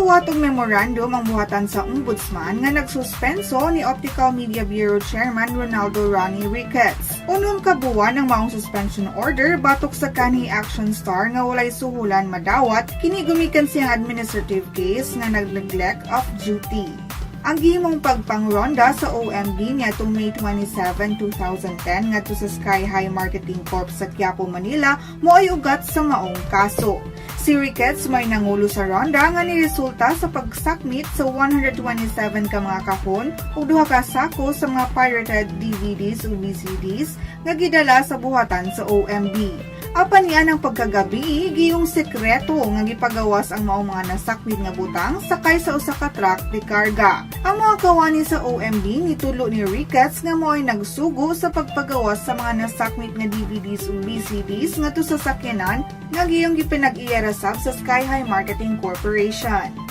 Nisuwat og memorandum ang buhatan sa Ombudsman nga nagsuspenso ni Optical Media Bureau Chairman Ronaldo Ronnie Ricketts. 6 ka buwan ang maong suspension order batok sa kanhi action star nga walay suhulan madawat kini gumikan siyang administrative case nga nag-neglect of duty. Ang gihimong pagpangronda sa OMB niadtong May 27, 2010 ngadto sa Sky High Marketing Corp sa Quiapo, Manila mo'y ugat sa maong kaso. Si Ricketts may nangulo sa ronda nga niresulta sa pagsakmit sa 127 ka mga kahon ug duha ka sako sa mga pirated DVDs ug VCDs nga gidala sa buhatan sa OMB. Apan niya ng pagkagabi, giyong sekreto nga gipagawas ang maong mga nasakmit nga butang sakay sa usa ka truck de karga. Ang mga kawani sa OMB nitulo ni Ricketts nga mo'y nagsugo sa pagpagawas sa mga nasakmit nga DVDs ug VCDs ngadto sa sakyanan nga giyong gipinag-iya ra sab sa Sky High Marketing Corporation.